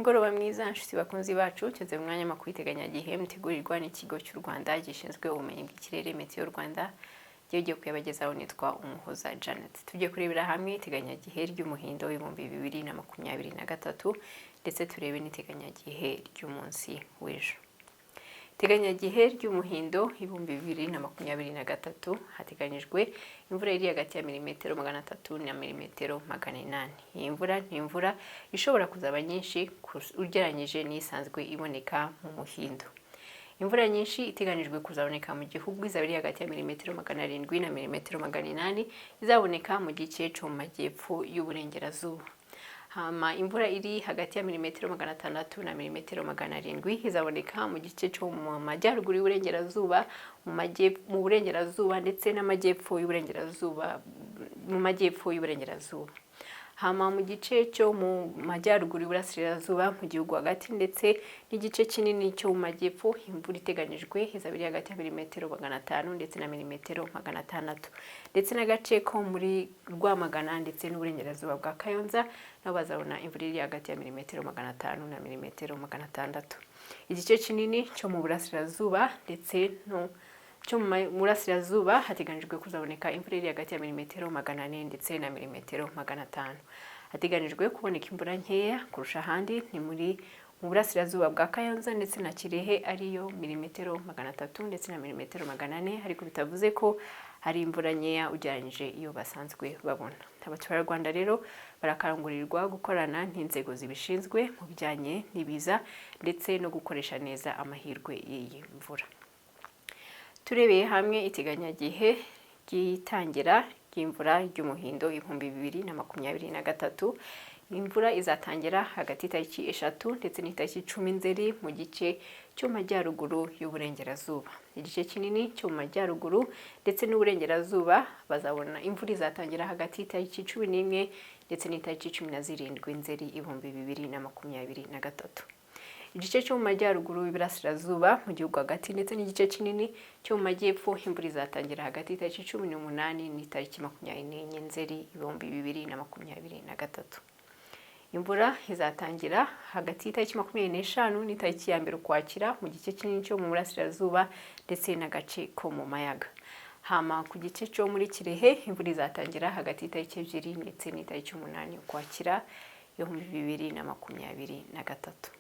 Umugoroba mwiza, nshuti bakunzi bacu. Tugeze mu mwanya w'amakuru y'iteganyagihe mutegurirwa n'Ikigo cy'u Rwanda gishinzwe ubumenyi bw'ikirere, Meteo Rwanda. Ugiye kuyabagezaho nitwa Umuhoza Janet. Tugiye kurebera hamwe iteganyagihe ry'umuhindo w'2023, ndetse turebe n'iteganyagihe ry'umunsi w'ejo. Iteganyagihe ry'umuhindo 2023, hateganyijwe imvura iri hagati ya milimetero 300 na milimetero 800. Iyi mvura ni imvura ishobora kuzaba nyinshi ugereranyije n'isanzwe iboneka mu muhindo. Imvura nyinshi iteganijwe kuzaboneka mu gihugu izaba iri hagati ya milimetero 700 na milimetero 800, izaboneka mu gice cyo mu majyepfo y'uburengerazuba. Hama imvura iri hagati ya milimetero 600 na milimetero 700 izaboneka mu gice cyo mu majyaruguru y'uburengerazuba, mu burengerazuba ndetse n'amajyepfo y'uburengerazuba, mu majyepfo y'uburengerazuba. Hama mu gice cyo mu majyaruguru y'uburasirazuba, mu gihugu hagati ndetse n'igice kinini cyo mu majyepfo, imvura iteganyijwe izaba iri hagati ya milimetero 500 ndetse na milimetero 600, ndetse n'agace ko muri Rwamagana ndetse n'uburengerazuba bwa Kayonza nabo bazabona imvura iri hagati ya milimetero 500 na milimetero 600. Igice kinini cyo mu burasirazuba ndetse no cyo mu burasirazuba hateganyijwe kuzaboneka imvura iri hagati ya milimetero 400 ndetse na milimetero 500. Hateganyijwe kuboneka imvura nkeya kurusha ahandi ni mu burasirazuba bwa Kayonza ndetse na Kirehe, ariyo milimetero 300 ndetse na milimetero 400, ariko bitavuze ko hari imvura nkeya ugereranyije iyo basanzwe babona. Abaturarwanda rero barakangurirwa gukorana n'inzego zibishinzwe mu bijyanye n'ibiza ndetse no gukoresha neza amahirwe y'iyi mvura. Turebeye hamwe iteganyagihe ry'itangira ry'imvura ry'umuhindo 2023, imvura izatangira hagati y'itariki 3 ndetse n'itariki 10 Nzeri mu gice cyo mu majyaruguru y'uburengerazuba. Igice kinini cyo mu majyaruguru ndetse n'uburengerazuba bazabona imvura izatangira hagati y'itariki 11 ndetse n'itariki 17 Nzeri 2023. Igice cyo mu majyaruguru y'iburasirazuba, mu gihugu hagati ndetse n'igice kinini cyo mu majyepfo, imvura izatangira hagati y'itariki 18 n'itariki 24 Nzeri 2023. Imvura izatangira hagati y'itariki 25 n'itariki ya 1 Ukwakira mu gice kinini cyo mu burasirazuba ndetse n'agace ko mu Mayaga. Hama ku gice cyo muri Kirehe, imvura izatangira hagati y'itariki 2 ndetse n'itariki 8 Ukwakira 2023.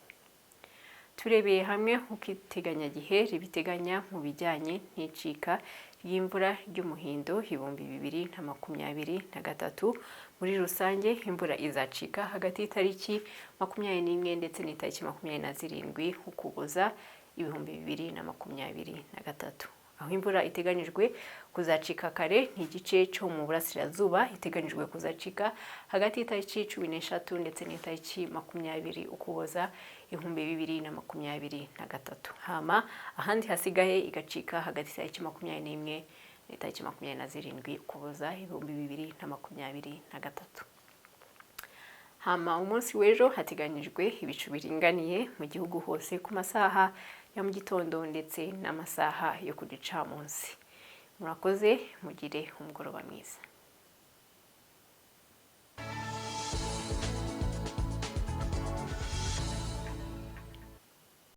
Turebeye hamwe uko iteganyagihe ribiteganya mu bijyanye n'icika ry'imvura ry'umuhindo 2023, muri rusange imvura izacika hagati y'itariki 21 ndetse n'itariki 27 Ukuboza 2023. Aho imvura iteganyijwe kuzacika kare ni igice cyo mu burasirazuba, iteganyijwe kuzacika hagati y'itariki 13 ndetse n'itariki 20 Ukuboza 2023. Hama ahandi hasigaye igacika hagati y'itariki 21 n'itariki 27 Ukuboza 2023. Hama umunsi w'ejo hateganyijwe ibicu biringaniye mu gihugu hose ku masaha ya mu gitondo ndetse n'amasaha yo ku gicamunsi. Murakoze, mugire umugoroba mwiza.